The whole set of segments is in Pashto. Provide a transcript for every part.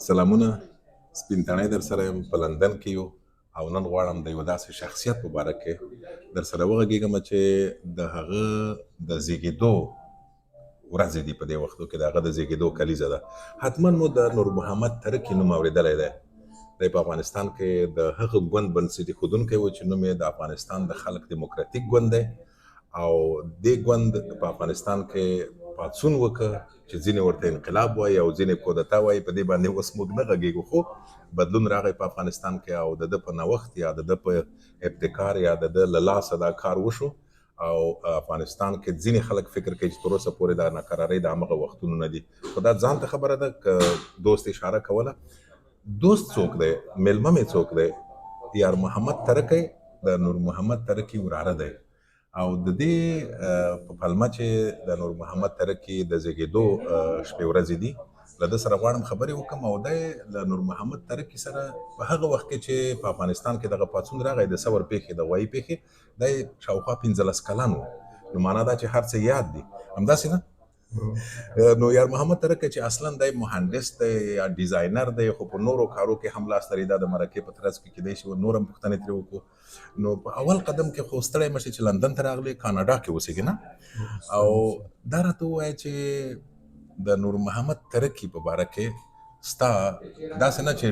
سلامونه، سپین تڼی در سره یم، په لندن کې یو او نن غواړم د یو داسې شخصیت په باره کې در سره وغږېږم چې د هغه د زیږېدو ورځې دي. په دې وختو کې د هغه د زیږېدو کلیزه ده. حتما مو د نور محمد تره کي نوم اورېدلی دی. دی په افغانستان کې د هغه ګوند بنسټ ایښودونکی و چې نوم یې د افغانستان د خلک دیموکراتیک ګوند دی، او دې ګوند په افغانستان کې پاڅون وکړ چې ځینې ورته انقلاب وایي او ځینې کودتا وایي. په دې باندې اوس موږ نه غږېږو، خو بدلون راغی په افغانستان کې او د ده په نوښت یا د ده په ابتکار یا د ده له لاسه دا کار وشو. او افغانستان کې ځینې خلک فکر کوي چې تر اوسه پورې دا ناکرارۍ د همغه وختونو نه دي، خو دا ځان ته خبره ده. که دوست اشاره کوله، دوست څوک دی؟ میلمه مې څوک دی؟ یار محمد تره کی د نور محمد تره کي وراره دی، او د دې په پلمه چې د نور محمد تره کي د زیږېدو شپې ورځې دي، له ده سره غواړم خبرې وکړم. او دی له نور محمد تره کي سره په هغه وخت کې چې په افغانستان کې دغه پاڅون راغی، د ثور پېښې، د غوایي پېښې، دی شاوخوا 15 کلن و. نو معنا دا چې هر څه یاد دي، همداسې نه؟ نو یار محمد تره کی چې اصلا دی مهندس دی یا ډیزاینر دی، خو په نورو کارو کې هم لاس لري. دا د مرکې په ترڅ کې کېدای شي نور هم پوښتنې ترې وکړو. نو په اول قدم کې خو ستړی مه شې چې لندن ته راغلې، کاناډا کې اوسېږې نه؟ او دا راته ووایه چې د نور محمد تره کي په باره کې ستا داسې نه چې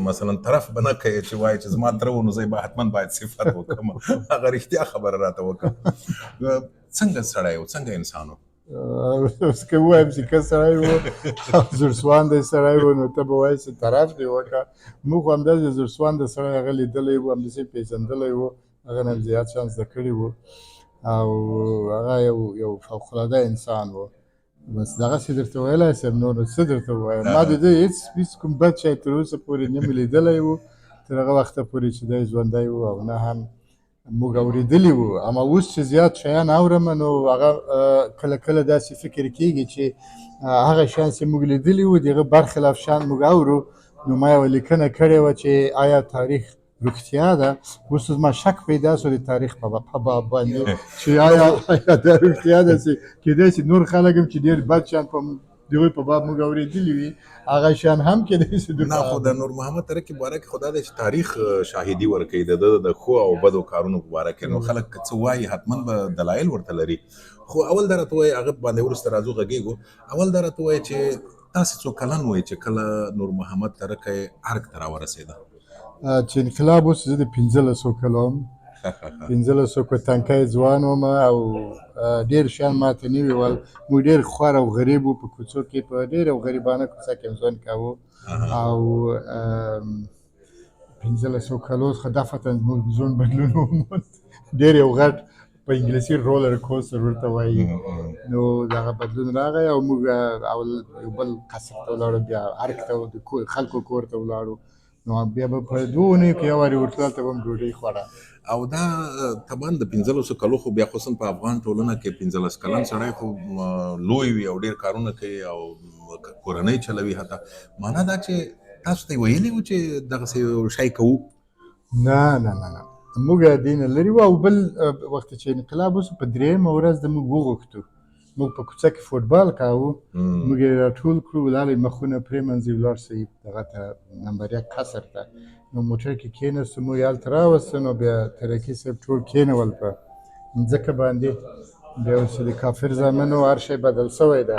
مثلا طرف به نه کوې چې وایې چې زما تره و نو زه به حتما باید صفت وکړم، هغه رښتیا خبره راته وکړه. څنګه سړی و، څنګه انسان و؟ اوس که ووایم چې ښه سړی و او زړسواندی سړی و، نو ته به وایې چې طرف دې وکړه. موږ خو همداسې زړسوانده سړی هغه لیدلی و، همداسې پېژندلی و، هغه نه زیات شیان زده کړي وو، او هغه یو فوقالعاده انسان و. بس دغسې درته ویلی شم، نور څه درته ووایم. ما د ده هېڅ کوم بد شی تر اوسه پورې نه مې لیدلی و، تر هغه وخته پورې چې دی ژوندی و، او نه هم موږ اورېدلي وو. اما اوس چې زیات شیان اورم، نو هغه کله کله داسې فکر کېږي چې هغه شیان چې موږ لیدلي وو، د هغه برخلاف شیان موږ اورو. نو ما یوه لیکنه کړې وه چې آیا تاریخ رښتیا ده؟ اوس زما شک پیدا شو د تاریخ په باب باندې چې آیا دا رښتیا ده چې کېدای شي نور خلک هم چې ډېر بد شیان په د هغوی په باب موږ اورېدلي وي، هغه شیان هم کېدای شي. نه، خو د نور محمد تره کي باره کې خو دا دی چې تاریخ شاهدي ورکوي د ده د ښو او بدو کارونو په باره کې. نو خلک که څه وایي، حتما به دلایل ورته لري. خو اول دا راته ووایه، هغه باندې وروسته راځو غږېږو، اول دا راته ووایه چې تاسې څو کلن وئ چې کله نور محمد تره کی ارګ ته راورسېده؟ چې انقلاب وشو، زه د 15 کلو وم، 15 کو تنکی ځوان وم، او ډېر شیان ماته نوي ول. موږ ډېر خوار او غریب وو، په کوڅو کې، په ډېر او غریبانه کوڅه کې ژوند کاوه. او 15 کلو څخه دفعتاً زموږ ژوند بدلون وموند، ډېر یو غټ، په انګلیسي roller coaster ورته وایي. نو دغه بدلون راغی او موږ اول یو بل قصر ته ولاړو، بیا ارګ ته، د خلکو کور ته ولاړو. نو بیا به په 2 اونیو کې یو وارې ورتلو، هلته به هم ډوډۍ خوړه. او دا طبعا د 15 کلو، خو بیا خصوصا په افغان ټولنه کې 15 کلن سړی خو لوی وي او ډېر کارونه کوي او کورنۍ چلوي حتی. معنا دا چې تاسو ته یې ویلي وو چې دغسې یو شی کوو؟ نه نه نه نه، موږ دې نه لرې وو. او بل وخت چې انقلاب وشو، په درېیمه ورځ د موږ وغوښتو، موږ په کوڅه کې فوټبال کاوه، موږ یې راټول کړو، ولاړئ مخونه پرېمنځئ، ولاړ شئ دغه ته، نمبر 1 قصر ته. نو موټر کې کېناستو، موږ یې هلته راوستو. نو بیا ترکي صاحب ټول کېنول په مځکه باندې، بیا اوس د کافر زامنو هر شی بدل شوی ده.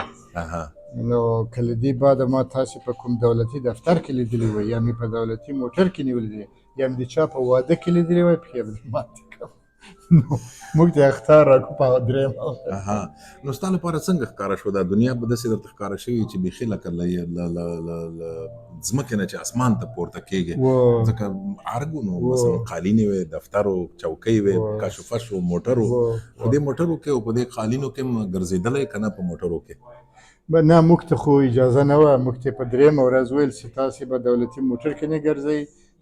نو که له دې بعده ما تاسې په کوم دولتي دفتر کې لیدلي وای، یا مې په دولتي موټر کې نیولي دي، یا مې د چا په واده کې لیدلي وای، پښې به دې ماتې کړم. نو موږ ته اخطار راکړو په درېیم. نو ستا لپاره څنګه ښکاره شوه دا دنیا؟ به داسې درته ښکاره شوي چې بیخي لکه له ځمکې نه چې اسمان ته پورته کېږي، ځکه ارګ و، نو مثلا قالینې وې، دفتر و، چوکۍ وې، کش و فش و، موټر و. په دې موټرو کې او په دې قالینو کې هم ګرځېدلی که نه په موټرو کې؟ نه، موږ ته خو اجازه نه وه. موږ ته په درېیمه ورځ ویل چې تاسې به دولتي موټر کې نه ګرځئ.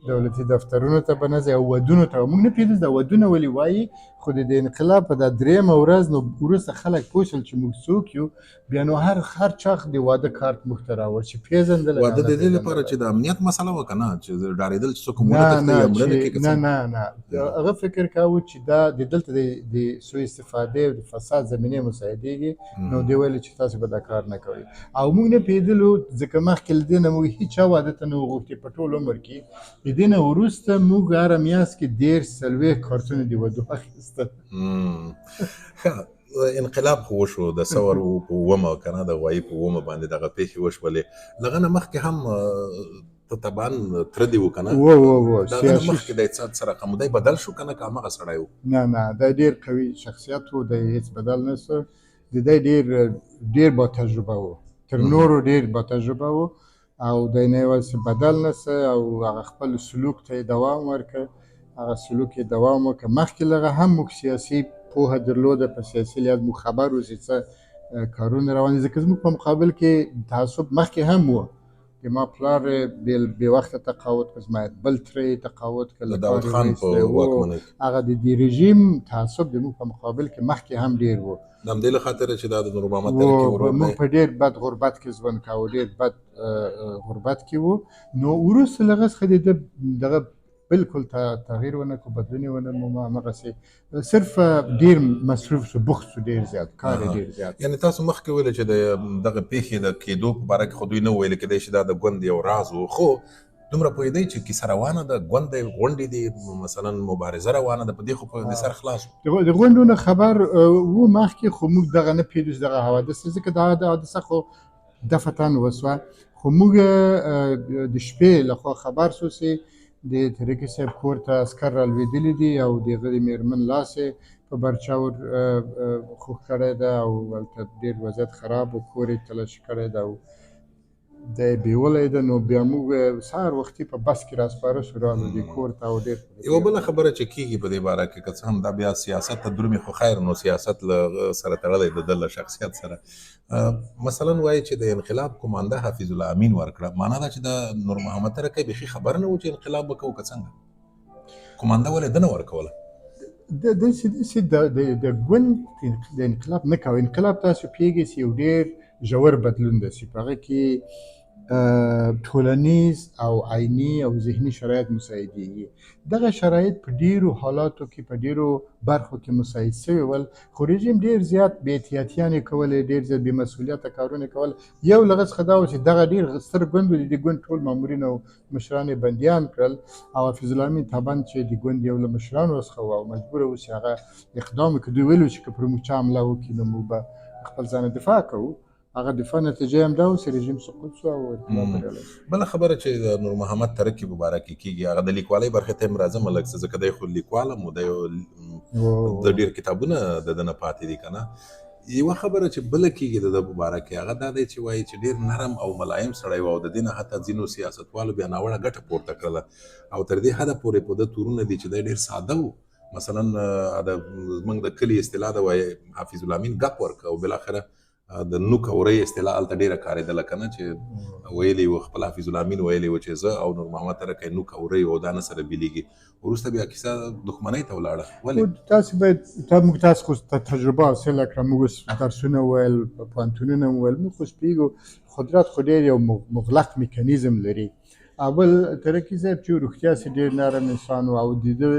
دولتي دفترونو ته به نه ځئ او ودونو ته. موږ نه پوهېدو دا ودونه ولې وایي، خو د انقلاب په دا درېیمه ورځ نو وروسته خلک پوه شول چې موږ څوک یو. بیا نو هر چا د واده کارت موږ ته راوړ چې پېژندل. واده د دې لپاره چې د امنیت مسله وه که نه، چې ډارېدل چې څوک مو ونه تښتوي یا مړه نه کړي که نه نه نه، هغه فکر کاوه چې دا د دلته د سوء استفادې او د فساد زمینې مساعدېږي، نو دی ویل چې تاسو به دا کار نه کوئ. او موږ نه پوهېدلو، ځکه مخکې له دې نه موږ هیچا واده ته نه وو غوښتي په ټول عمر کې. د دې نه وروسته موږ هره میاشت کې 30 40 کارتونه د ودو اخیستل. ښه، انقلاب خو وشو د ثور په اوومه که نه، د غوایي په اوومه باندې دغه پېښې وشولې. له هغه نه مخکې هم ته طبعا تره دې و که نه؟ و و و د هغه نه مخکې دی څه رقم دی بدل شو که نه، که هماغه سړی و؟ نه نه، دی ډېر قوي شخصیت و، دی هېڅ بدل نه شو. د دی ډېر ډېر با تجربه و، تر نورو ډېر با تجربه و، او دی نه یوازې بدل نه شو او هغه خپل سلوک ته یې دوام ورکړ، هغه سلوک یې دوام وکړ. مخکې له هغه هم موږ سیاسي پوهه درلوده، په سیاسي لحاظ موږ خبر و چې څه کارونه روان دي، ځکه زموږ په مقابل کې تعصب مخکې هم و. د ما پلار بې وخته تقاعد کړ، زما بل تره یې تقاعد کړ، د داود خان په واکمنۍ کې. هغه د دې رژیم تعصب د موږ په مقابل کې مخکې هم ډېر و. د همدې له خاطره چې دا د نور محمد ترکي ورور دی. موږ په ډېر بد غربت کې ژوند کاوه، ډېر بد غربت کې و. نو وروسته له هغه څخه د دغه بالکل تغییر ونه کړ، بدلون یې ونه مومه، هماغسې صرف ډېر مصروف شو، بوخت شو، ډېر زیات کار یې ډېر زیات. یعنې تاسو مخکې ویل چې د دغه پېښې د کېدو په باره کې خو دوی نه ویل، کېدای شي دا د ګوند یو راز و، خو دومره پوهېدی چې کیسه روانه ده، ګوند دی، غونډې دي، مثلا مبارزه روانه ده، په دې خو په سر خلاص و. د غونډو نه خبر و مخکې، خو موږ دغه نه پوهېدو چې دغه حوادث، ځکه دا حادثه خو دفتن وسوه، خو موږ د شپې لخوا خبر شو چې د ترکي صاحب کور ته عسکر رالوېدلي دي او د هغه د مېرمن لاس یې په برچاور خوښ کړی ده او هلته ډېر وضعیت خراب و، کور یې تلاشي کړی ده او دی بیولی ده. نو بیا موږ سهار وختي په بس کې راسپاره شو، رالو دې کور ته. او ډېر یوه بله خبره چې کېږي په دې باره کې، که څه هم دا بیا سیاست ته درومي، خو خیر نو سیاست له سره تړلی د ده له شخصیت سره. مثلا وایي چې د انقلاب کومانده حفیظ الله امین ورکړه، معنا دا چې د نور محمد ترکی بیخي خبر نه و چې انقلاب به کوو که څنګه؟ کومانده ولې ده نه ورکوله؟ داسې د ګوند د انقلاب نه کاوه. انقلاب تاسو پوهېږئ چې یو ډېر ژور بدلون دی چې په هغه کې ټولنیز او عیني او ذهني شرایط مساعدېږي. دغه شرایط په ډېرو حالاتو کې په ډېرو برخو کې مساعد شوي ول، خو رژیم ډېر زیات بې احتیاطیانې کولې، ډېر زیات بې مسؤلیته کارونه کول. یو له هغه څخه دا و چې دغه ډېر ستر ګوند و، د دې ګوند ټول مامورین او مشران یې بندیان کړل او حفیظ الله امین طبعا چې د ګوند یو له مشرانو څخه و او مجبور و چې هغه اقدام وکړي. دوی ویل چې که پر موږ چا حمله وکړي نو موږ به خپل ځان دفاع کوو. هغه دفاع نتیجه هم دا و چې رژیم سقوط شو او انقلاب بریالی شو. بله خبره چې د نور محمد ترکي په باره کې کېږي، هغه د لیکوالۍ برخې ته هم راځم لږ څه، ځکه دی خو لیکوال هم و، دی د ډېر کتابونه د ده نه پاتې دي که نه. یوه خبره چې بله کېږي د ده په باره کې، هغه دا دی چې وایي چې ډېر نرم او ملایم سړی و او د دې نه حتی ځینو سیاستوالو بیا ناوړه ګټه پورته کړله او تر دې حده پورې په ده تورونه دي چې دی ډېر ساده و. مثلا د زموږ د کلي اصطلاح ده، وایي حفیظ الله امین ګپ ورکړ او بالاخره د نوک او رۍ اصطلاح هلته ډېره کارېدله که نه، چې ویلي و خپل حفیظ الله امین ویلي و چې زه او نور محمد ترکی نوک او رۍ او دا نه سره بېلېږي. وروسته بیا کیسه دښمنۍ ته ولاړه. ولې؟ تاسو باید موږ تاسو خو تجربه حاصله کړه، موږ اوس درسونه ویل، پوهنتونونه ویل، موږ خو پوهېږو قدرت خو ډېر یو مغلق میکانیزم لري. اول ترکی صاحب چې رښتیا سي ډېر نرم انسان و او د ده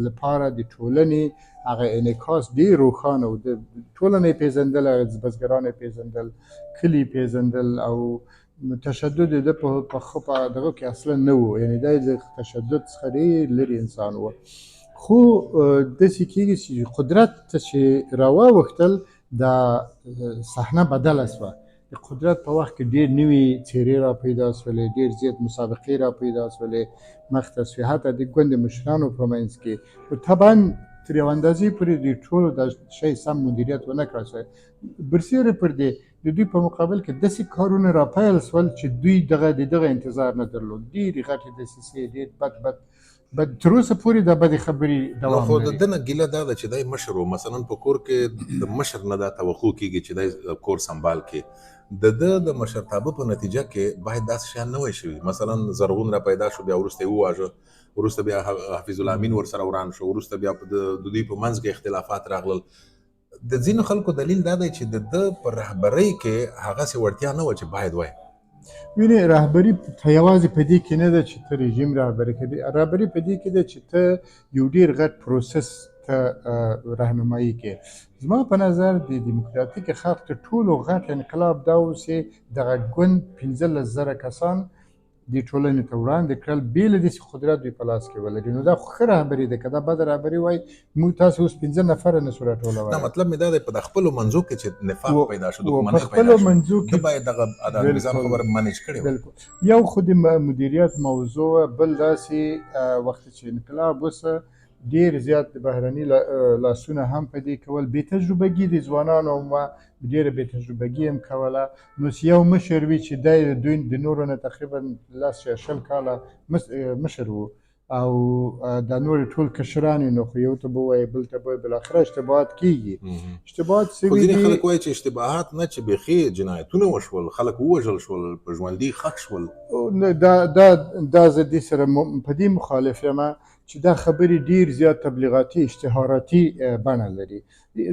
لپاره د ټولنې هغه انعکاس ډېر روښانه و. د ټولنه یې پېژندله، بزګران یې پېژندل، کلي یې پېژندل او تشدد د ده په دغه کې اصلا نه و، یعنې دی د تشدد څخه ډېر لرې انسان و. خو داسې کېږي چې قدرت ته چې راواوښتل دا صحنه بدله شوه. د قدرت په وخت کې ډېر نوي څېرې را پیدا شولې، ډېر زیات مسابقې را پیدا شولې، مخته شوې، حتی د ګوند مشرانو په منځ کې. خو طبعا تر یو اندازې پورې د ټولو دا شی سم مدیریت ونه کړای شو. برسېره پر دې د دوی په مقابل کې داسې کارونه را پیل شول چې دوی دغه د دغه انتظار نه درلود. ډېرې غټې دسیسې، ډېر بد بد بد تر اوسه پورې دا بدې خبرې دوام خو د ده نه ګیله دا ده چې دی مشر و. مثلا په کور کې د مشر نه دا توقع کېږي چې دی کور سمبال کړي. د ده د مشرتابه په نتیجه کې باید داسې شیان نه وای شوي. مثلا زرغون را پیدا شو، بیا وروسته یې وواژه، وروسته بیا حفیظ الله امین ورسره وران شو، وروسته بیا د دوی په منځ کې اختلافات راغلل. د ځینو خلکو دلیل دا دی چې د ده په رهبرۍ کې هغسې وړتیا نه وه چې باید وای. وینې، رهبري یوازې په دې کې نه ده چې ته رژیم رهبري کوي، رهبري په دې کې ده چې ته یو ډیر غټ پروسس ته رهنمایي کې. زما په نظر د دیموکراتیک خلق تر ټولو غټ انقلاب دا و چې دغه ګوند 15,000 کسان د ټولنې ته وړاندې کړل، بې له دې چې قدرت دوی په لاس کې ولري. نو دا خو ښه رهبري ده، که دا بده رهبري وای موږ تاسو اوس 5 نفره نه شو راټولولی. نه، مطلب مې دا دی په خپلو منځو کې چې نفاق پیدا شو، دښمنۍ په خپلو پیدا شو، منځو کې ده باید دغه د انګریزانو خبره منیج کړې وای. بالکل. یو خو د مدیریت موضوع، بل داسې وخت چې انقلاب وسه ډیر زیات د بهرني لاسونه هم په دې کول، بې تجربګي د ځوانانو ما ډېره بې تجربګي هم کوله. نو چې یو مشر وي چې دی د دوی د نورو نه تقریبا 10 یا 20 کاله مشر و او دا نور ټول کشران یې، نو خو یو ته به ووایي بل ته به وایي، بالاخره اشتباهات کېږي. اشتباهات خو سوي ځینې دي. خلک وایي چې اشتباهات نه، چې بیخي جنایتونه وشول، خلک ووژل شول، په ژوندي ښخ شول. نه، دا دا زه دې سره په دې مخالف یم چې دا خبرې ډیر زیات تبلیغاتي اشتهاراتي بڼه لري.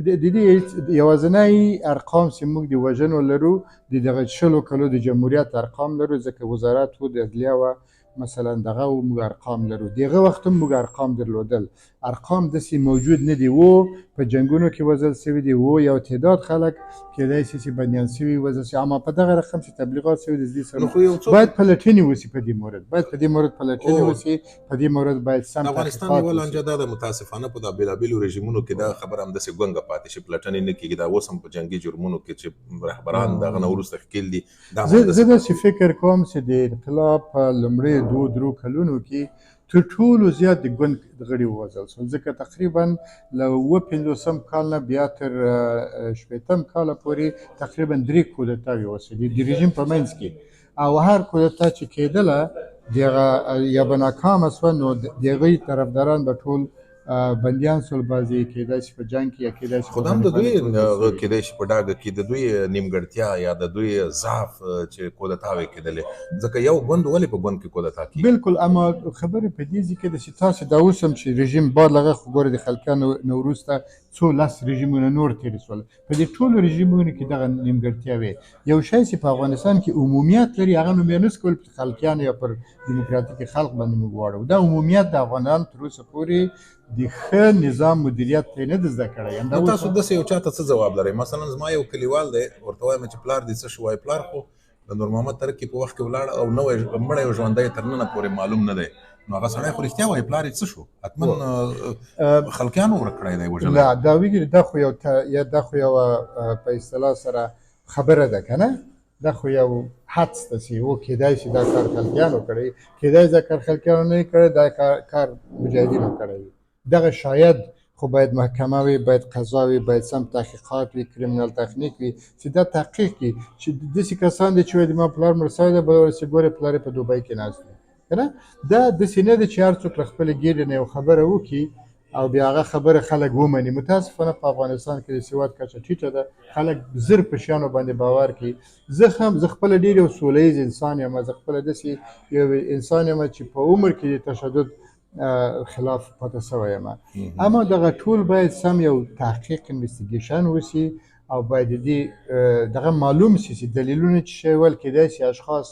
د دې یوازینی ارقام چې موږ د وژنو لرو د دغه 20 کلو د جمهوریت ارقام لرو، ځکه وزارت و د عدلیه وه مثلا دغه و موږ ارقام لرو. دغه وخت هم موږ ارقام درلودل، ارقام داسې موجود نه دي. وو په جنګونو کې وژل شوي دي، وو یو تعداد خلک کېدای شي چې بندیان شوي وژل شوي، اما په دغه رقم چې تبلیغات شوي دي، دې سره نو خو یو څوک باید پلټنې وشي. په دې مورد باید په دې مورد پلټنې وشي، په دې مورد باید سم د افغانستان تحقیقات یوه وشي. لانجه دا ده متاسفانه په دا بېلابېلو رژیمونو کې دا خبره همداسې ګونګه پاتې شي، پلټنې نه کېږي. دا اوس هم په جنګي جرمونو کې چې رهبران دغه نه وروسته ښکېل دي، دا هم زه همداسې داسې فکر کوم چې د انقلاب په لومړیو 2-3 کلونو کې تر ټولو زیات د ګوند غړي ووژل شول، ځکه تقریبا له 57 کال نه بیا تر 60 کاله پورې تقریبا 3 کودتاوې وشوې د رژیم په منځ کې، او هر کودتا چې کېدله دغه یا به ناکامه شوه، نو د هغوی طرفداران به ټول بندیان شول، بعضې کېدای شي په جنګ کې یا کېدای شي خو په دا هم د دوی بندیخانه کې وژل شوي. کېدای شي په ډاګه کې د دوی نیمګړتیا یا د دوی ضعف چې کودتاوې کېدلې، ځکه یو ګوند ولې په ګوند کې کودتا کېږي؟ بالکل. اما خبرې په دې ځای کې ده چې تاسو دا اوس هم چې رژیم بعد له هغه خو ګوره د خلکانو نه وروسته څو لس رژیمونه نور تېر شول، په دې ټولو رژیمونو کې دغه نیمګړتیاوې. یو شی چې په افغانستان کې عمومیت لري هغه نو بیا نه شو کول پر خلکیانو یا پر دیموکراتیک خلق باندې موږ واړو. دا عمومیت د افغانان تر اوسه پورې د ښه نظام مدیریت ته نه ده زده کړی. همدا نو اوس تاسو داسې یو چاته څه ځواب لرئ؟ مثلا زما یو کلیوال دی، ورته وایم چې پلار دې څه شو؟ وایي پلار خو د نور محمد تره کي په وخت کې ولاړ او نوی مړی او ژوندی تر ننه پورې معلوم نه دی. نو هغه سړی خو رښتیا وایي، پلار یې څه شو؟ حتما خلکیانو ورک کړی دی، وژلی. لا دا وګورئ، دا خو یو یا دا خو یوه په اصطلاح سره خبره ده که نه، دا خو یو حدس ده چې و کېدای شي دا کار خلکیانو کړی، کېدای شي دا کار خلکیانو نه کړی، دا کار مجاهدینو کړی وي. دغه شاید خو باید محکمه وي، باید قضا وي، باید سم تحقیقات وي، کریمینال تخنیک وي چې دا تحقیق کړي چې داسې کسان دي چې وایي د ما پلار مړ شوی دی، بل ورځ چې ګورې پلار یې په دوبۍ کې ناست دی که نه. دا داسې نه ده چې هر څوک له خپلې ګېډې نه یو خبره وکړي او بیا هغه خبره خلک ومني. متاسفانه په افغانستان کې د سواد کچه ټیټه ده، خلک زر په شیانو باندې باور کوي. زه خپله ډېر یو سوله ییز انسان یم، زه خپله داسې یو انسان یم چې په عمر کې د تشدد خلاف پاتې شوی یم. اما دغه ټول باید سم یو تحقیق investigation وشي او باید د دې دغه معلوم شي چې دلیلونه چې شی ول کېدای شي اشخاص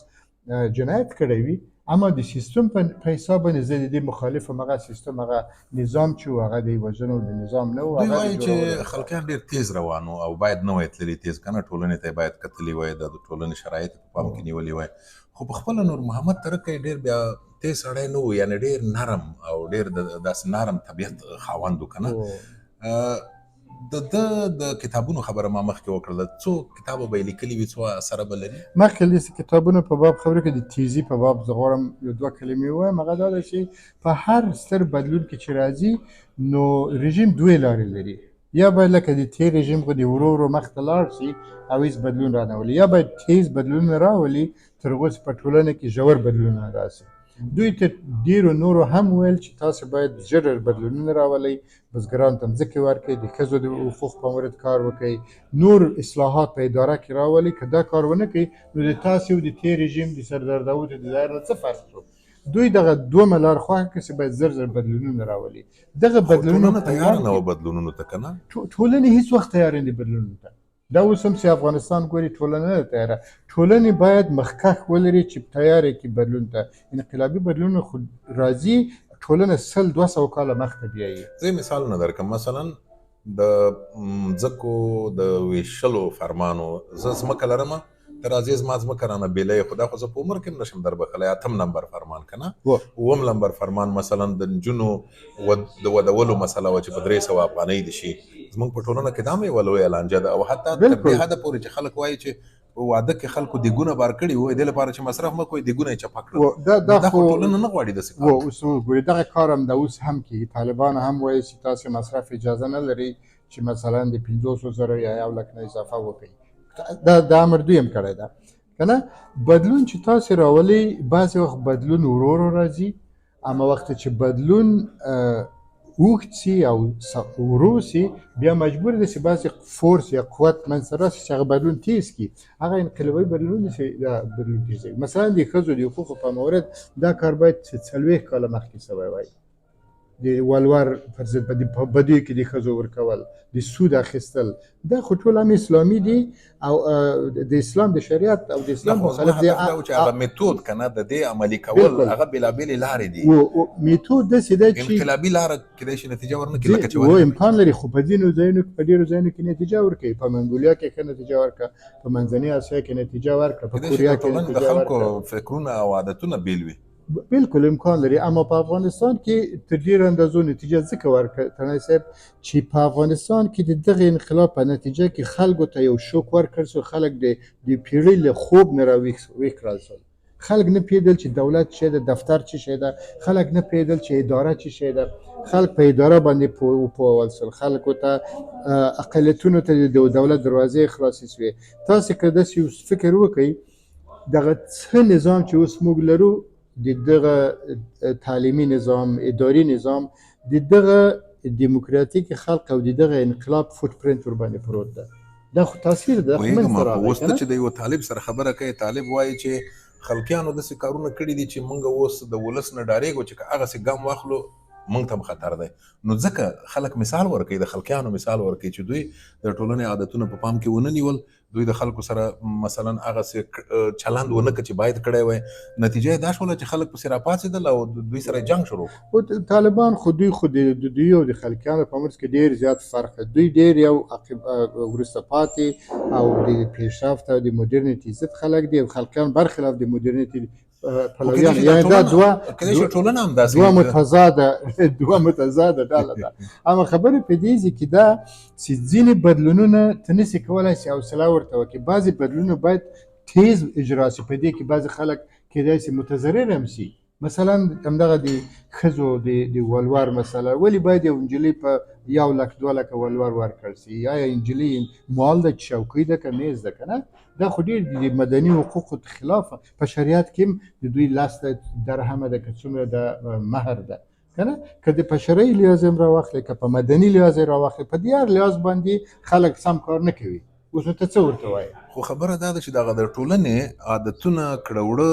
جنایت کړی وي، اما د سیستم په حساب باندې زه د دې مخالف یم. هغه سیستم، هغه نظام چې و هغه د وژنو د نظام نه و، دوی هغه د وایي چې جوړولو. خلکیان ډېر تیز روان وو او باید نه وای تللي تیز، که نه ټولنې ته یې باید کتلي وای، د ټولنې شرایط په پام کې نیولي وای. خو په خپله نور محمد تره کی ډېر بیا تیز سړی نه و، یعنې ډېر نرم او ډېر د داسې نرم طبیعت خاوند و که نه. د ده د کتابونو خبره ما مخکې وکړله، څو کتابه به یې لیکلي وي، څو اثره به لري؟ مخکې له دې کتابونو په باب خبرې کې د تیزی په باب زه غواړم یو دوه کلمې ووایم. هغه دا ده چې په هر ستر بدلون کې چې راځي نو رژیم دوې لارې لري، یا باید لکه د تېر رژیم غوندې ورو ورو مخته لاړ شي او هیڅ بدلون رانه ولي، یا باید تیز بدلونونه راولي تر هغو چې په ټولنه کې ژور بدلونونه راشي. دوی ته ډیرو نورو هم ویل چې تاسو باید ژر بدلونونه راولئ، بزګرانو ته مځکې ورکړئ، د ښځو د حقوق په مورد کار وکړئ، نور اصلاحات په اداره کې راولئ. که دا کار ونه کړئ نو د تاسو او د تېر رژیم د سردار داود د ظاهر نه څه فرق شو؟ دوی دغه دومه لار خوښه کړه چې باید زر زر بدلونونه راولي. دغه بدلونونه ټولنه تیاره نه وه بدلونونو ته که نه؟ ټولنې هیڅ وخت تیارې نه دي بدلونونو ته. دا اوس هم چې افغانستان ګوري ټولنه نه ده تیاره. ټولنې باید مخکښ ولري چې تیارې کې بدلون ته، انقلابي بدلونونه خو راځي، ټولنه 100-200 کاله مخته بیایي. زه مثالونه درکړم، مثلا د مځکو د ویشلو فرمانو، زه ځمکه لرم ته راځې زما ځمکه رانه بېله یې، خو دا خو زه په عمر کې هم نشم در بښلی. اتم نمبر فرمان که نه، اووم نمبر فرمان مثلا د نجونو د ودولو مسله وه چې په 300 افغانۍ دي شي. زموږ په ټولنه کې دا هم یوه لویه لانجه ده، او حتی تر دې حده پورې چې خلک وایي چې په واده کې خلکو دیګونه بار کړي وو، دې لپاره چې مصرف مه کوئ دیګونه یې چپه کړل. دا خو ټولنه نه غواړي داسې کار. اوس وګورئ دغه کار هم دا اوس هم کېږي. طالبان هم وایي چې تاسې مصرف اجازه نه لرئ چې مثلا د 50,000 یا 1 لک نه اضافه وکړئ. دا امر دوی هم کړی ده که نه. بدلون چې تاسې راولئ بعضې وخت بدلون ورو ورو راځي، اما وخت چې بدلون اوږد سي او ورو سي بیا مجبور دی چې بعضې فورس یا قوت منځته راسي چې هغه بدلون تیز کړي. هغه انقلابي بدلون چې دا بدلون تیز کوي. مثلا د ښځو د حقوقو په مورد دا کار باید 40 کاله مخکې سوی وای. د ولور پر ضد په بدیو کې د ښځو ورکول، د سود اخیستل، دا خو ټول هم اسلامي دي او د اسلام د شریعت او د اسلام مخالف دي. چې هغه میتود که نه د دې عملي کول هغه بېلابېلې لارې دي. میتود داسې دی چې انقلابي لاره کېدای شي نتیجه ورنه کړي، لکه چې امکان لري، خو په ځینو ځایونو کې، په ډېرو ځایونو کې نتیجه ورکوي. په منګولیا کې ښه نتیجه ورکړه، په منځنۍ اسیا کې نتیجه ورکړه، په کوریا کې نتیجه ورکړه. د خلکو فکرونه او عادتونه بېل وي. بالکل امکان لري، اما په افغانستان کې تر ډېرو اندازو نتیجه ځکه ورکړه تڼی صاحب چې په افغانستان کې د دغه انقلاب په نتیجه کې خلکو ته یو شوک ورکړ سو. خلک د پیړۍ له خوب نه راویښ کړل سول. خلک نه پوهېدل چې دولت څه ده، دفتر څه شی ده، خلک نه پوهېدل چې اداره څه شی ده. خلک په اداره باندې وپوهول سول، خلکو ته اقلیتونو ته د دولت دروازې خلاصې سوې. تاسې که داسې فکر وکړئ دغه څه نظام چې اوس موږ لرو، د دغه تعلیمي نظام، اداري نظام، د دغه دیموکراتیک خلق او د دغه انقلاب فوټ پرنټ ورباندې پروت ده. دا خو تاثیر ده. پوهېږم، خو اوس ته چې د یوه طالب سره خبره کوې، طالب وایي چې خلکیانو داسې کارونه کړي دي چې موږ اوس د ولس نه ډارېږو چې که هغسې ګام واخلو موږ ته هم خطر دی. نو ځکه خلک مثال ورکوي، د خلکیانو مثال ورکوي چې دوی د ټولنې عادتونه په پام کې ونه نیول، دوی د خلکو سره مثلا هغسې چلند ونه کړ چې باید کړی وای. نتیجه یې دا شوله چې خلک پسې راپاڅېدل او دوی سره جنګ شروع کړ. طالبان خو دوی خو د دوی او د خلکیانو په منځ کې ډېر زیات فرق دی. دوی ډېر یو وروسته پاتې او د پیشرفت او د مدرنیتي ضد خلک دي، او خلکیان برخلاف د مدرنیتي پلویان. یعنی دا دوه متضاده ډله ده. اما خبره په دې ځای کې ده چې ځینې بدلونونه ته نسې کولای شي حوصله ورته وکړي. بعضې بدلونونه باید تیز اجرا شي. په دې کې بعضې خلک کېدای شي متضرر هم شي. مثلا همدغه د ښځو د ولور مسله، ولې باید یو نجلۍ په 1 لک 2 لکه ولور ورکړل شي؟ یا نجلۍ مال ده چې چوکۍ ده که میز ده که نه؟ دا خو ډېر د مدني حقوقو خلاف. په شریعت کې هم د دوی 10 درهمه ده که څومره د مهر ده که نه. که د په شرعي لحاظ هم راواخلې، که په مدني لحاظ یې راواخلې، په دې هر لحاظ باندې خلک سم کار نه کوي. اوس نو ته څه ورته وایې؟ خو خبره دا ده چې دغه د ټولنې عادتونه کړه وړه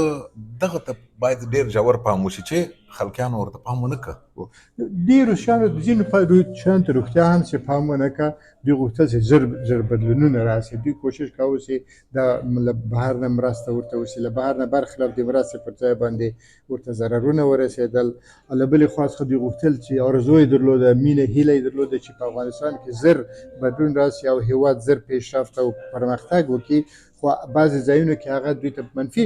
دغه ته باید ډېر ژور پام وشي چې خلکیانو ورته پام ونه کړ. ډېرو شیانو ځینو شیانو ته رښتیا هم چې پام ونه کړ. دوی غوښتل چې ژر ژر بدلونونه راشي. دوی کوشش کاوه چې دا له بهر نه مرسته ورته وشي، له بهر نه برخلاف د مرستې پر ځای باندې ورته ضررونه ورسېدل. له بلې خوا څخه دوی غوښتل چې ارزو یې درلوده، مینه هیله یې درلوده چې په افغانستان کې زر بدلون راشي او هیواد زر پیشرفت او پرمختګ وکړي. خو بعضې ځایونو کې هغه دوی ته منفي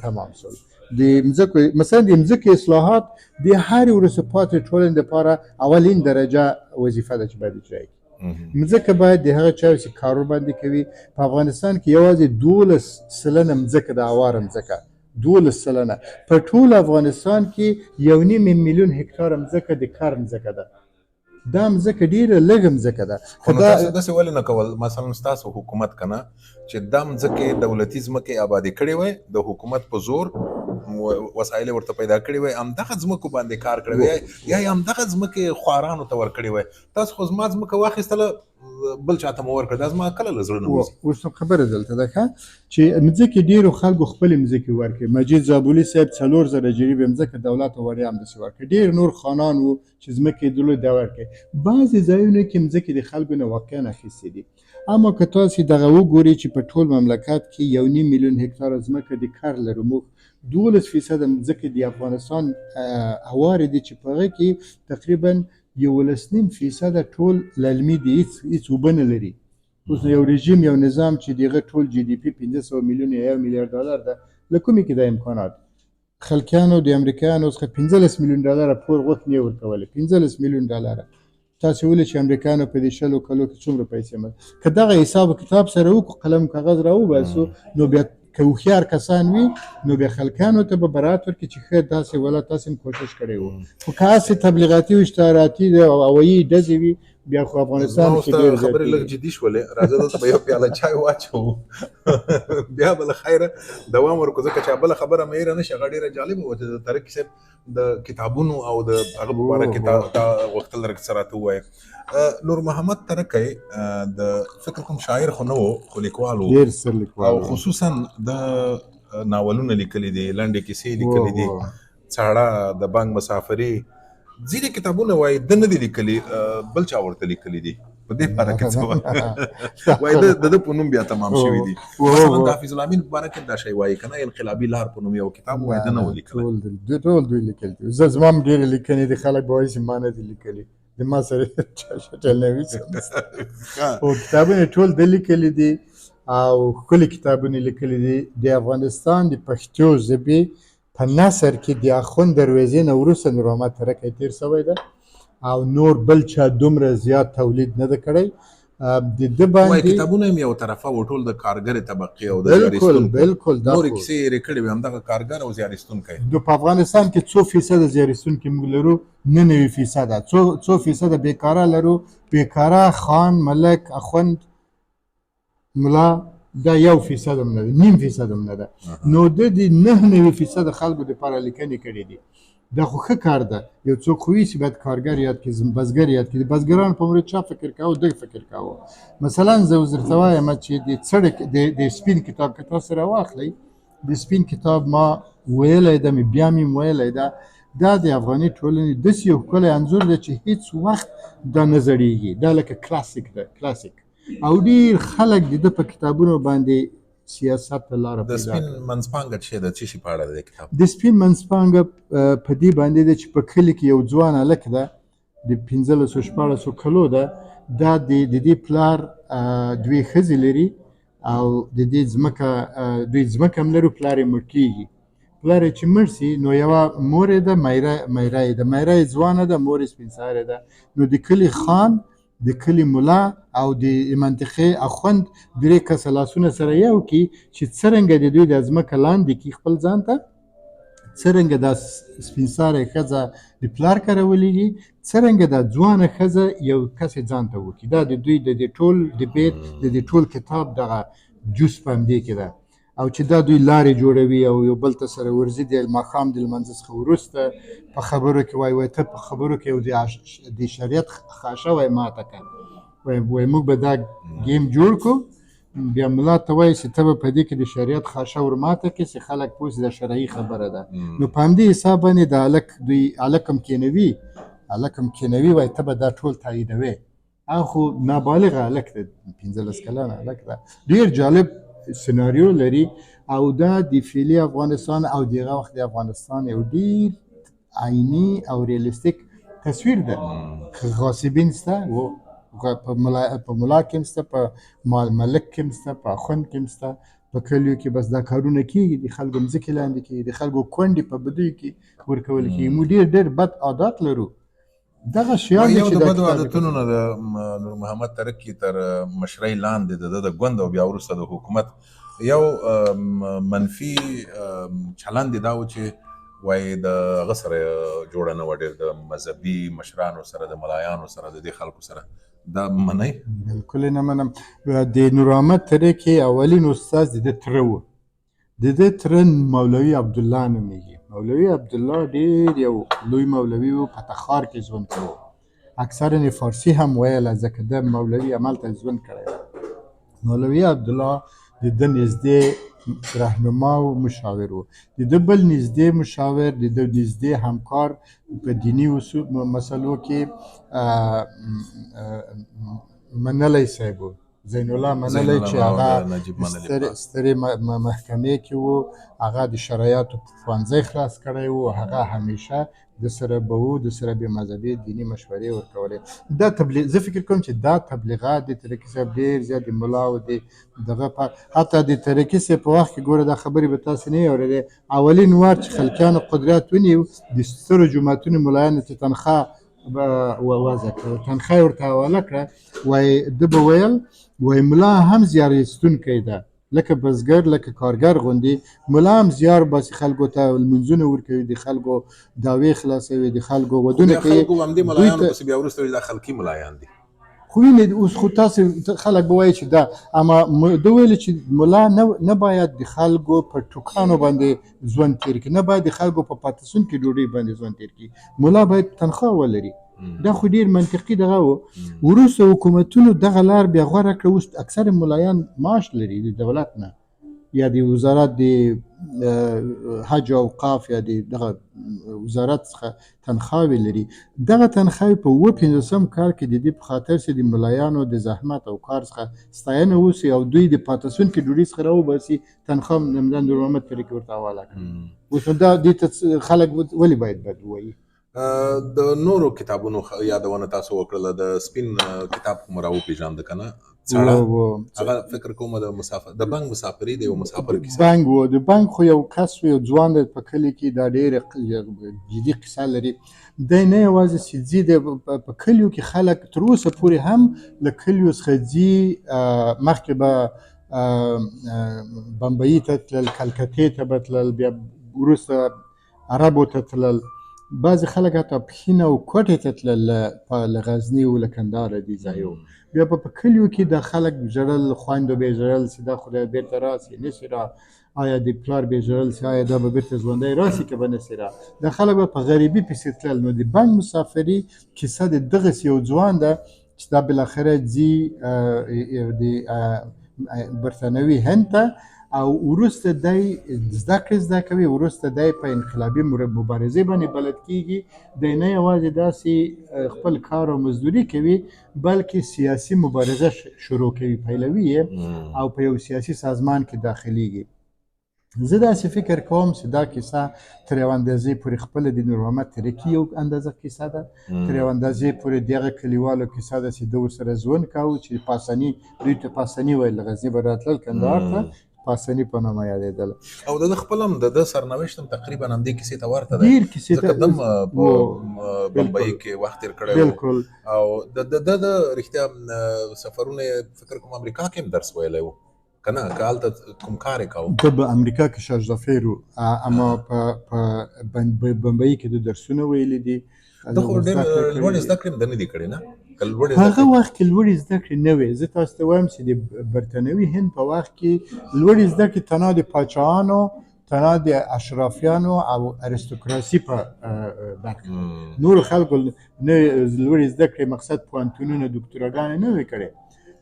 تمام شول. د مځکو مثلا د مځکې اصلاحات د هرې وروسته پاتې ټولنې لپاره اولین درجه وظیفه ده چې باید اجرا کړي. مځکه باید د هغه چا چې کار ورباندې کوي. په افغانستان کې یوازې 12% مځکه ده، اواره مځکه 12%. په ټول افغانستان کې 1.5 میلیون هکتار مځکه د کر مځکه ده. دا مځکه ډېره لږه مځکه ده. خو نو تاسو داسې ولې نه کول؟ مثلا ستاسو حکومت که نه چې دا مځکې دولتي ځمکې آبادې کړې وای د حکومت په زور، وسایل ورته پیدا کړي وای، همدغه ځمکو باندې کار کړی وای، یا یې همدغه ځمکې خوارانو ته ورکړې وای. تاسو خو زما ځمکه واخیستله، بل چاته مو ورکړه، دا زما کله له زړه نه وځي. اوس نو خبره دلته ده ښه چې مځکې ډېرو خلکو خپلې مځکې ورکړې. مجید زابلي صاحب 4000 جریبه مځکه دولت ته وړیا همداسې ورکړې. ډېر نور خانان وو چې ځمکې یې درلودې دا ورکړې. بعضې ځایونو کې مځکې د خلکو نه واقعا اخیستې دي. اما که تاسې دغه وګورئ چې په ټول مملکت کې 1.5 میلیون هکتاره ځمکه د کر لرو، موږ 12% مځکې د افغانستان هوارې دي چې په هغه کې تقریبا 11.5% ټول للمي دي، هیڅ اوبه نه لري. اوس یو رژیم، یو نظام چې دغه ټول جي ډي پي 500 میلیون یا 1 میلیارد ډالر ده، له کومې کې دا امکانات؟ خلکیانو د امریکایانو څخه 15 میلیون ډالر پور غوښتنې یې ورکولې، 15 میلیون ډالر. تاسې ولې چې امریکایانو په دې 20 کلو کې څومره پیسې مل، که دغه حساب کتاب سره وکړو، قلم کاغذ راوباسو، نو بیا که هوښیار کسان وي نو بیا خلکانو ته به برات ورکړي چې ښه داسې ولا تاسې هم کوشش کړی وو. خو که هسې تبلیغاتي او اشتهاراتي او هوایي ډزې وي، بیا خو افغانستان زما کې ډېر اوس خبرې لږ زیاتېږي. جدي شولې، راځه دلته به یو پیاله چای واچوو، بیا به له خیره دوام ورکړو، ځکه چې بله خبره مې هېره نه شي. هغه ډېره جالبه وه چې د ترکي صاحب د کتابونو او د هغه په باره کې تا غوښتل څه راته ووایې. نور محمد ترکی د فکر کوم شاعر خو نه و، خو لیکوال و، ډېر ستر لیکوال او و. خصوصا د ناولونه لیکلي دي، لنډې کیسې لیکلي دي، څاړه، د بانک مسافري، ځینې کتابونه وایي ده نه دي لیکلي، بل چا ورته لیکلي دي. په دې باره کې څه وایي؟ د ده په نوم بیا تمام شوي دي. مثلا د حافظ الامین په باره کې دا شی وایي که نه، انقلابي لار په نوم یو کتاب وایي، ده نه و لیکلی. ټول دوی لیکلي دي. زه زما هم ډېرې لیکنې دي، خلک به وایي چې ما نه دي لیکلي، د ما سره چا شټل نه وي. خو کتابونه ټول ده لیکلي دي او ښکلي کتابونه لیکلي دي. د افغانستان د پښتو ژبې په نثر کې د اخوند درویزې نه وروسته نور محمد ترکی تېر شوی ده او نور بل چا دومره زیات تولید نه ده کړی. د ده وایي باندې کتابونه هم یو طرفه وو، ټول د کارګرې طبقې او د بالکل زیارستونکو. بالکل دا نورې خو کیسې یې هېرې کړې وې، همدغه کارګر او زیارستونکی. نو په افغانستان کې څو فیصده زیارستونکي موږ لرو؟ 99%. څو فیصده بېکاره لرو؟ بېکاره خان، ملک، اخوند، ملا، دا 1% هم نه ده، 0.5% هم نه ده. نو د دې 99% خلکو دپاره لیکنې کړې دي. دا خو ښه کار ده. یو څوک خو وي چې باید کارګر یاد کړي، بزګر یاد کړي. د بزګرانو په مورد چا فکر کاوه؟ ده فکر کاوه. مثلا زه اوس درته وایم چې د څړک د سپین کتاب که تاسو راواخلئ، د سپین کتاب ما ویلی ده، مې بیا مې ویلی ده، دا د افغاني ټولنې داسې یو ښکلی انځور دی چې هیڅ وخت دا نه زړېږي. دا لکه کلاسیک ده، کلاسیک. او ډېر خلک د ده په کتابونو باندې سیاست ته لاره د پیدا سپین کړه. منځپانګه چې د څه شي په اړه دی کتاب؟ د سپین منځپانګه په دې باندې ده چې په کلي کې یو ځوان هلک ده، د 15 16 کلو ده، دا د دې پلار دوې ښځې لري او د دې ځمکه، دوی ځمکه هم لري، پلار یې مړ کېږي. پلار یې چې مړ سي نو یوه مور یې ده، میره یې ده، میره یې ځوانه ده، مور یې سپین سارې ده. نو د کلي خان، د کلي ملا او د منطقې اخوند درې کسه لاسونه سره یو کړي چې څرنګه د دوی د ځمکه لاندې کړي خپل ځان ته، څرنګه دا سپین سارې ښځه د پلار کره ولېږي، څرنګه دا ځوانه ښځه یو کس یې ځان ته وکړي. دا د دوی د دې ټول ډیبیټ، د دې ټول کتاب دغه جوس په همدې کې ده. او چې دا دوی لارې جوړوي او یو بل ته سره ورځي، د ماښام د لمانځه څخه وروسته په خبرو کې وایي، وایي ته په خبرو کې یو د شریعت خاشه وایي ماته که، وایي موږ به دا ګیم جوړ کړو. بیا ملا ته وایي چې ته به په دې کې د شریعت خاشه ور ماته کړې چې خلک پوه شي دا شرعي خبره ده. نو په همدې حساب باندې د هلک دوی هلک هم کښېنوي، هلک هم کښېنوي، وایي ته به دا ټول تاییدوې. هغه خو نابالغه هلک دی، 15 کلن هلک ده. ډېر جالب سناریو لري او دا د فعلي افغانستان او د هغه وخت د افغانستان یو ډېر عیني او ریالیستیک تصویر ده. غاصبین شته، په ملا کې هم شته، په ملک کې هم شته، په اخوند کې هم شته، په کلیو کې بس دا کارونه کېږي، د خلکو مځکې لاندې کېږي، د خلکو کونډې په بدیو کې ورکول کېږي. موږ ډېر ډېر بد عادات لرو. دغه شیان یو چې د دا بدو کتاب عادتونو نه د نور محمد ترکی تر مشرۍ لاندې د ده د ګوند او بیا وروسته د حکومت یو منفي چلند یې دا و چې وایي د هغه سره جوړه نه وه ډېر، د مذهبي مشرانو سره، د ملایانو سره، د دې خلکو سره. دا منئ؟ بالکل نه منم. د نور محمد ترکی اولین استاد د ده تره و. د ده تره مولوي عبدالله نومېږي. مولوي عبدالله ډېر یو لوی مولوي و، په تخار کې ژوند کاوه. اکثرا یې فارسي هم ویله، ځکه ده مولوي هملته ژوند کړی و. مولوي عبدالله د ده نږدې رهنما او مشاور و. د ده بل نږدې مشاور، د ده نږدې همکار په دیني اصول مسلو کې منلی صاحب و، زین الله منلی، چې هغه سترې محکمې کې و، هغه د شرایطو ښوونځی خلاص کړی و، هغه همیشه د سره به و، د سره به مذهبي دیني مشورې ورکولې. دا تبلیغ، زه فکر کوم چې دا تبلیغات د ترکي صاحب ډېر زیات د ملا او د دغه په حتی د ترکي صاحب په وخت کې، ګوره دا خبرې به تاسې نه اورېدې، اولین وار چې خلکیانو قدرت ونیو، د سترو جوماتونو ملایانو ته تنخوا وضع کړه، تنخوا یې ورته حواله کړه. وایي ده به ویل، وایي ملا هم زیار ایستونکی ده، لکه بزګر، لکه کارګر غوندې ملا هم زیار باسي، خلکو ته لمونځونه ورکوي، د خلکو دعوې خلاصوي، د خلکو ودونه کوي. خلکو همدې ملایانو پسې بیا وروسته دا خلکي ملایان دي. خو وینې اوس خو تاسې خلک به وایي چې دا، اما ده ویل چې ملا نه باید د خلکو په ټوکانو باندې ژوند تېر کړي، نه باید د خلکو په پاتسون کې ډوډۍ باندې ژوند تېر کړي، ملا باید تنخوا ولري. دا خو ډېر منطقي دغه و. وروسته حکومتونو دغه لار بیا غوره کړه. اوس اکثر ملایان معاش لري د دولت نه، یا د وزارت د حج او اوقاف یا د دغه وزارت څخه تنخواوې لري. دغه تنخواوې په 57 کال کې د دې په خاطر چې د ملایانو د زحمت او کار څخه ستاینه وسي او دوی د پاتسون کې ډوډۍ څخه راوباسي، تنخوا نور محمد ترکي ورته حواله کړه. اوس نو دا دې ته خلک ولې باید بد ووایي؟ د نورو کتابونو یادونه تاسو وکړله، د سپین کتاب خو مو راوپېژانده که نه؟ څړه هغه فکر کوم د مسافر، د بنګ مسافري د یو مسافر کیسه. بنګ و، د بنګ خو یو کس و، یو ځوان دی په کلي کې، دا ډېره جدي قصه لري. دی نه یوازې چې ځي، دی په کلیو کې خلک تر اوسه پورې هم له کلیو څخه ځي. مخکې به بمبئی ته تلل، کلکتې ته به تلل، بیا وروسته عربو ته تلل. بعضې خلک حتی پښین او کوټې ته تلل له غزني او له کندهاره دي ځایو. بیا په کلیو کې دا خلک ژړل، خویندو به یې ژړل چې دا خدای بېرته راسي نه شي را، آیا د پلار به یې ژړل چې آیا دا به بېرته ژوندی راسي که به نه شي را. دا خلک به په غریبي پسې تلل. نو د بنګ مسافري کیسه د دغسې یو ځوان ده چې دا بالاخره ځي د برتانوي هند ته، او وروسته دی زده کړې زده کوي، وروسته دی په انقلابي مبارزې باندې بلد کیږي. دی نه یوازې داسې خپل کار او مزدوري کوي، بلکې سیاسي مبارزه شروع کوي، پیلوي یې او په یو سیاسي سازمان کې داخلیږي. زه داسې فکر کوم چې دا کیسه تر یو اندازې پورې خپله د نور محمد ترکي یو اندازه کیسه ده، تر یو اندازې پورې د هغه کلیوالو کیسه ده چې ده ورسره ژوند کاوه، چې پاسني، دوی ته پاسني ویل، له غزني به راتلل کندهار ته، پاسني په نامه یادېدل. او د ده خپل هم د ده سرنوشت هم تقریبا همدې کیسې ته ورته دی، ډېر کیسې ځکه ته ده هم په بمبئی کې وخت تېر کړی و. بالکل. او د ده رښتیا سفرونه یې فکر کوم امریکا کې هم درس ویلی و که نه، که هلته کوم کار یې کاوه؟ ده به امریکا کې شارژدافیر و، اما په بمبئی کې د درسونه ویلي دي. ده خو ډېر زده کړې کړې لوړې دي. زده کړې هم ده نه دي کړې نه؟ که لوړې په زده هغه کړې وخت کې لوړې زده کړې نه وې. زه تاسو ته وایم چې د برتانوي هند په وخت کې لوړې زده کړې تنها د پاچاهانو، تنها د اشرافیانو او ارستوکراسي په برخه. نورو خلکو نه لوړې زده کړې مقصد پوهنتونونه، دوکتوراګانې نه وې کړې.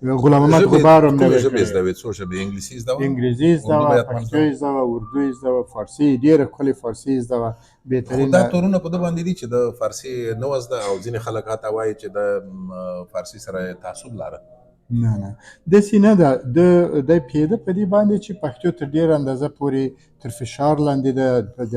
غلام محمد غبار هم نه کومې وې ژبې کړې. زده وې؟ څو ژبې؟ انګلیسي زده وه؟ انګلیسي زده اردو وه، به حتماً پښتو یې زده وه، اردو یې زده وه، فارسي ډېره ښکلې فارسي یې زده وه، بهترینه. خو دا تورونه په ده باندې دي چې د فارسي نه وه زده، او ځینې خلک حتی وایي چې د فارسي سره یې تعصب لاره. نه نه، داسې نه ده. دی پوهېده په دې باندې چې پښتو تر ډېره اندازه پورې تر فشار لاندې ده. د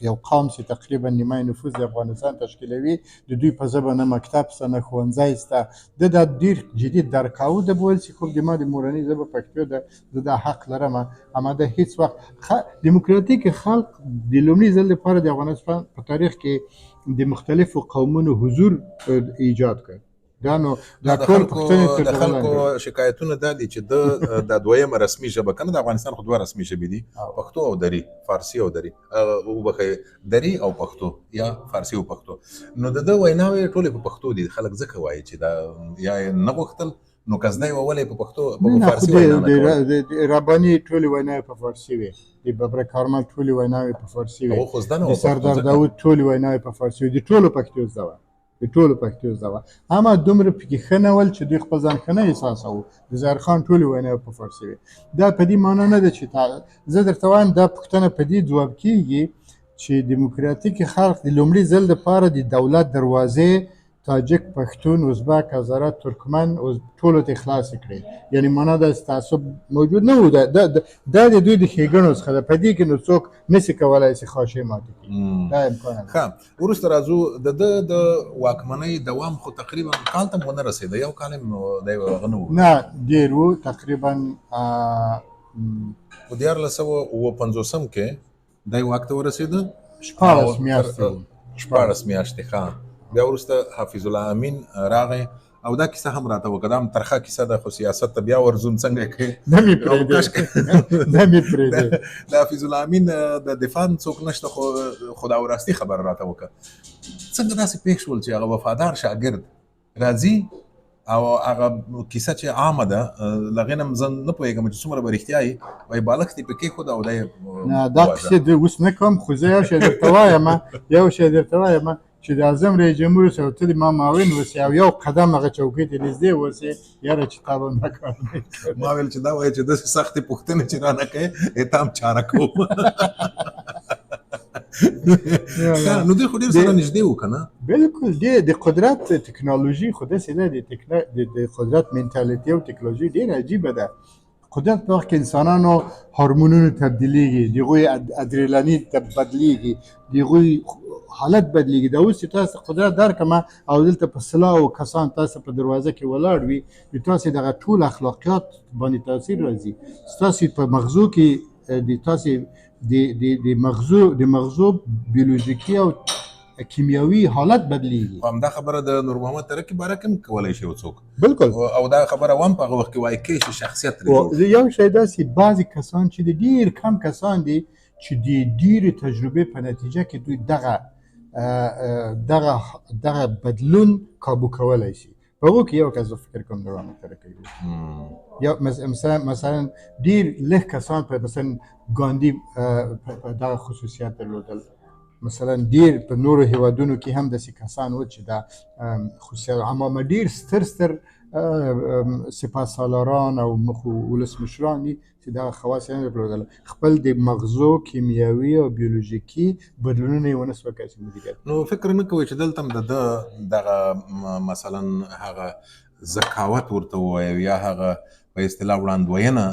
یو قوم چې تقریبا نیمای نفوذ د افغانستان تشکیلوي، د دوی په ژبه نه مکتب شته نه ښوونځی شته. ده دا ډېر جدي درک کاوه. ده به ویل چې خب د ما د مورنۍ ژبه پښتو ده، زه دا حق لرم. اما ده هیڅ وخت دیموکراتیک خلق د لومړي ځل لپاره د افغانستان په تاریخ کې د مختلفو قومونو حضور ایجاد کړ. دا نو دا د ټول خلکو پوښتنې تر د دغه خلکو لاندې. شکایتونه دا دي چې د دویمه رسمي ژبه که نه، د افغانستان خو دوه رسمي ژبې دي، پښتو او دري، فارسي او دري، وبخښئ، دري او پښتو یا فارسي او پښتو. نو د ده ویناوې ټولې په پښتو دي. خلک ځکه وایي چې دا یا یې نه غوښتل نو که زده یې وه ولې په پښتو په نه، خو فارسي وینا نه کوله؟ د رباني ټولې ویناوې په فارسي وې، د ببرک کارمل ټولې ویناوې په فارسي وې، هغه خو زده نه د وه پښتو سردار ځکه. داود ټولې ویناوې په فارسي وې، د ټولو پښتو زده وه، د ټولو پښتو زده وه، اما دومره پکې ښه نه ول چې دوی خپل ځان ښه نه احساساوه. د ظاهر خان ټولې ویناوې په فارسي وې. دا په دې معنا نه ده چې زه درته وایم دا پوښتنه په دې ځواب کیږي چې دیموکراتیک خلق د لومړي ځل دپاره د دولت دروازې تاجک، پښتون، ازبک، هزاره، ترکمن ټولو ته خلاصې کړې، یعنی معنا دا چې تعصب موجود نه و. دا د دوی د ښېګڼو څخه ده، په دې کې نو څوک نسي کولای چې خاشې ماتې کړي، دا امکان نه. ښه، وروسته راځو د ده د واکمنۍ دوام خو تقریبا کال ته هم ونه رسېده، یو کال هم دی هغه نه و. نه، ډېر و، تقریبا په 1357 کې دی واک ته ورسېده، 16 میاشتې و. 16 میاشتې. ښه، بیا وروسته حفیظ الله امین راغی او دا کیسه هم راته وکړه، دا هم ترخه کیسه ده، خو سیاست ته بیا ورځون څنګه یې کوې؟ نه مې پرېږدې، نه مې پرېږدې. د حفیظ الله امین د دفاع هم څوک نشته، خو دا ورستي خبره راته وکړه، څنګه داسې پېښ شول چې هغه وفادار شاګرد راځي او هغه کیسه چې عامه ده، له هغې نه هم زه نه پوهېږم چې څومره به رښتیا وي، وایي بالښت یې پرې کېښود او دی نه، دا کیسې زه اوس نه کوم، خو زه یو شی درته وایم، یو شی درته وایم چې د اعظم رئیس جمهور اوسې او ته د ما معاون اوسې او یو قدم هغه چوکۍ ته نږدې اوسې، یاره چې تا به هم دا کار نه کړی. ما ویل چې دا وایي چې داسې سختې پوښتنې چې رانه کوې، تا هم چاره کوم. نو دوی خو ډېر سره نږدې وو که نه؟ بالکل، د قدرت ټکنالوژي خو داسې ده، د قدرت منټالیټي او ټکنالوژي ډېره عجیبه ده. قدرت په وخت کې انسانانو هورمونونو تبدیلیږي، د هغوی ادرینالین بدلیږي، د هغوی حالت بدلیږي. دا اوس چې تاسو قدرت درکړم او دلته په سلاو کسان تاسو په دروازه کې ولاړ وي، نو تاسو دغه ټول اخلاقیات باندې تاثیر راځي. ستاسو په مغزو کې د تاسو د مغزو بیولوژیکي او کیمیاوي حالت بدلیږي. خو همدا خبره د نور محمد تره کي باره کې هم کولی شي یو څوک. بالکل. او دا خبره وم په هغه وخت کې وایي کې چې شخصیت ترې جوړ شو. یو شی داسې بعضې کسان چې د ډېر کم کسان دي چې د ډېرې تجربې په نتیجه کې دوی دغه بدلون کابو کولی شي. په هغو کې یو کس زه فکر کوم نور محمد تره کي یو مثلا ډېر لږ کسان په مثلا ګاندي په دغه خصوصیات درلودل. مثلا ډېر په نورو هیوادونو کې هم داسې کسان وو چې دا خصوصیات، اما ډېر ستر ستر سپاه سالاران او ولسمشران دي چې دغه خواص یې نه درلودل، خپل د مغزو کیمیاوي او بیولوژیکي بدلونونه یې ونه سوای کړای چې مدیریت. نو فکر نه کوئ چې دلته هم د ده دغه مثلا هغه ذکاوت ورته ووایو یا هغه په اصطلاح وړاندوینه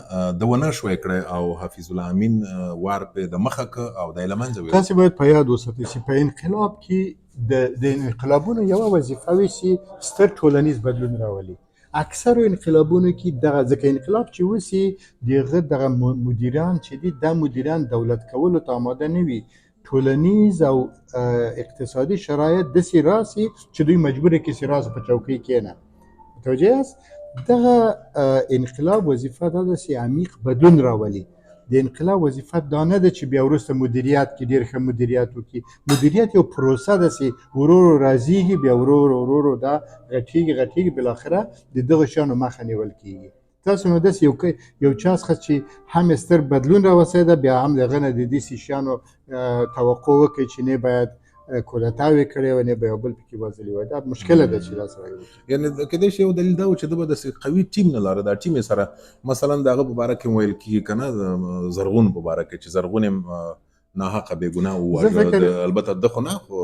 ده ونه شوای کړی او حفیظ الله امین وار پرې د مخه که او دی له منځه ویوړ. تاسې باید په یاد وساتئ چې په انقلاب کې د انقلابونو یوه وظیفه وي چې ستر ټولنیز بدلون راولي. اکثرو انقلابونو کې دغه ځکه انقلاب چې وسي د هغه دغه مدیران چې دي، دا مدیران دولت کولو ته آماده نه وي. ټولنیز او اقتصادي شرایط داسې راسي چې دوی مجبور کړي چې راسي په چوکۍ کښېنه. متوجه یاست؟ دغه انقلاب وظیفه دا ده چې عمیق بدلون راولي. د انقلاب وظیفه دا نه ده چې بیا وروسته مدیریت کې ډېر ښه مدیریت وکړي. مدیریت یو پروسه ده چې ورو ورو راځېږي، بیا ورو ورو ورو ورو دا غټېږي غټېږي، بالاخره د دغه شیانو مخه نیول کېږي. تاسو نو داسې یو چا څخه چې هم یې ستر بدلون راوستی ده، بیا هم د هغه نه د داسې شیانو توقع وکړي چې نه باید کودتاوې کړې وای، نه به یو بل پکې وزلي وای. دا مشکله ده چې دا سره وکړي. یعنې کېدای شي یو دلیل دا و چې ده به داسې قوي ټیم نه لاره. دا ټیم یې سره مثلا د هغه په باره کې ویل کېږي که نه، د زرغون په باره کې چې زرغون یې ناحقه بې ګناه وواژه. البته ده خو نه، خو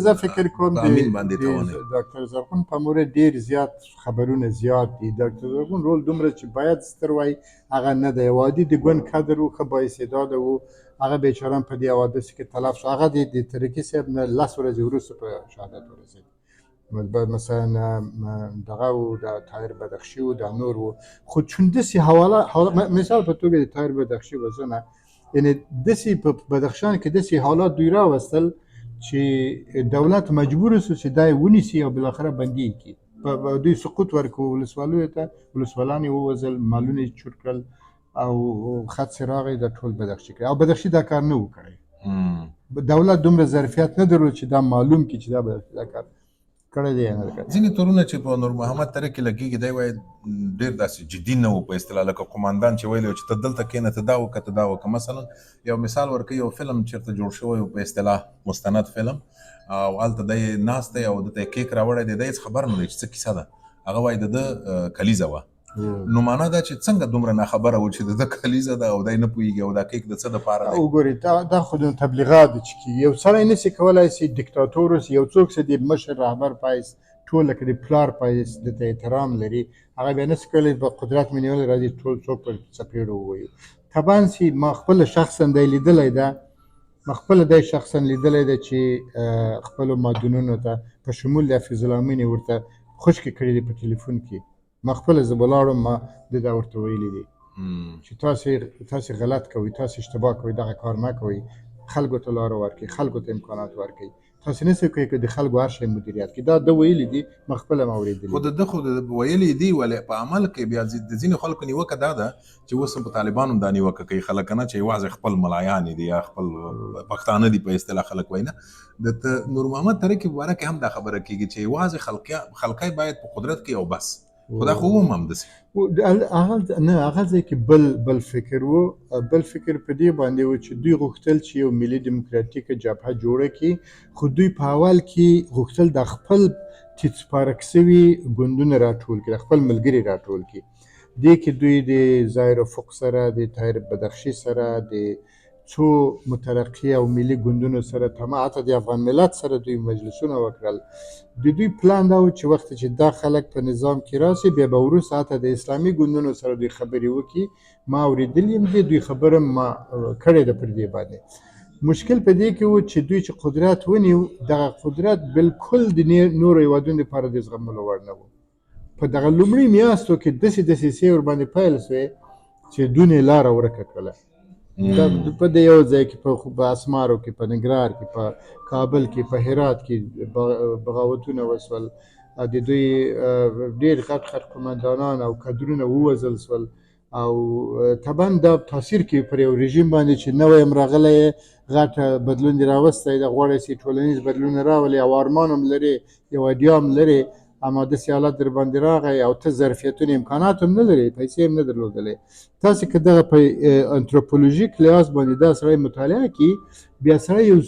زه فکر کوم په امین باندې تاوان یې. ډاکټر زرغون په مورد ډېر زیات خبرونه زیات دي. ډاکټر زرغون رول دومره چې باید ستر وای هغه نه دی. عادي د ګوند کدر و، ښه با استعداده و، هغه بیچاره هم په دې حوادثو کې تلف شو. هغه د ترکي صاحب نه 10 ورځې وروسته په شهادت ورسېد. مثلا دغه و، د طاهر بدخشي و، دا نور و. خو چون داسې حواله، مثال په توګه د طاهر بدخشي وزنه، یعنې داسې په بدخشان کې داسې حالات دوی راوستل چې دولت مجبور شو چې دا یې ونیسي او بالاخره بندي یې کړي. دوی سقوط ورکړو ولسوالیو ته، ولسوالان یې ووزل، مالونه یې چور کړل او خط سې راغی دا ټول بدخشي کړی. او بدخشي دا کار نه و کړی. دولت دومره ظرفیت نه درلود چې دا معلوم کړي چې دا بدخشي دا کار کړی دی یا نه کړی. ځینې تورونه چې په نور محمد تره کې لګېږي، دی وایي ډېر داسې جدي نه و، په اصطلاح لکه قوماندان چې ویلی چې ته دلته کښېنه، ته دا وکړه، ته دا وکړه. مثلا یو مثال ورکوي، یو فلم چېرته جوړ شوی و، په اصطلاح مستند فلم، او هلته دی ناست دی او ده ته یې کیک راوړی دی، دی هېڅ خبر نه دی چې څه کیسه ده. هغه وایي د ده کلیزه وه. نو معنا دا چې څنګه دومره ناخبره و چې د ده کلیزه ده او دی نه پوهېږي او دا کیک د څه دپاره دی؟ وګورئ، دا خو د تبلیغات دي چې کېږي. یو سړی نه سي کولای سي دیکتاتور اوسي، یو څوک چې د مشر رهبر په حیث ټول لکه د پلار په حیث ده ته احترام لري، هغه بیا نه سي کولای په قدرت مې نیولی راځي ټول څوک پر څپېړو ووایو. طبعا چې ما خپله شخصا دی لیدلی ده، ما خپله دی شخصا لیدلی ده چې خپلو مادونونو ته په شمول د حفیظ الله امین یې ورته خشکې کړې دي په ټلیفون کې. ما خپله زه ولاړم، ما ده دا ورته ویلي دي چې تاسې غلط کوئ، تاسې اشتباه کوئ، دغه کار مه کوئ، خلکو ته لاره ورکړئ، خلکو ته امکانات ورکړئ، تاسې نه سئ کولی که د خلکو هر شی مدیریت کړئ. دا ده ویلي دي، ما خپله هم اورېدلي. خو د ده خو ویلي دي، ولې په عمل کې بیا د ځینو خلکو نیوکه دا ده چې اوس هم په طالبانو دا نیوکه کوي خلک که نه، چې یوازې خپل ملایان دي یا خپل پښتانه دي په اصطلاح خلک وایي نه. د نور محمد تره کي په باره کې هم دا خبره کېږي چې یوازې خلقی باید په قدرت کې او بس. خو دا خو وم همداسې. هغه نه، هغه ځای کې بل فکر و. بل فکر په دې باندې و چې دوی غوښتل چې یو ملي دیموکراتیکه جبهه جوړه کړي، خو دوی په اول کې غوښتل د خپل تیت پارک سوي ګوندونه راټول کړي، خپل ملګري راټول کړي. دې کې دوی د ظاهر افق سره، د طاهر بدخشي سره، د څو مترقي او ملي ګوندونو سره، تمام حتی د افغان ملت سره دوی مجلسونه وکړل. د دوی پلان دا و چې وخت چې دا خلک په نظام کې راسي، بیا به وروسته حتی د اسلامي ګوندونو سره دوی خبرې وکړي. ما اورېدلي هم دي، دوی خبره ما کړې ده پر دې باندې. مشکل په دې کې و چې دوی چې قدرت ونیو، دغه قدرت بالکل د نورو هېوادونو لپاره د زغملو وړ نه و. په دغه لومړي میاشتو کې داسې دسیسې ورباندې پیل شوې چې دونې لاره ورکه کړله. دا په دې یو ځای کې، په اسمارو کې، په ننګرهار کې، په کابل کې، په هرات کې بغاوتونه وشول. د دوی ډېر غټ غټ قومندانان او کدرونه ووژل شول. او طبعا دا تاثیر کوي پر یو رژیم باندې چې نوی هم راغلی، غټ بدلون دې راوستی دی، غواړي چې ټولنیز بدلون راولي او ارمان هم لري، یو ایډیا هم لري، اما داسې حالت در باندې راغی او ته ظرفیتونه امکانات هم نه لرې، پیسې هم نه درلودلې. تاسې که دغه په انتروپولوژیک لحاظ باندې دا سړی مطالعه کړي، بیا سړی یو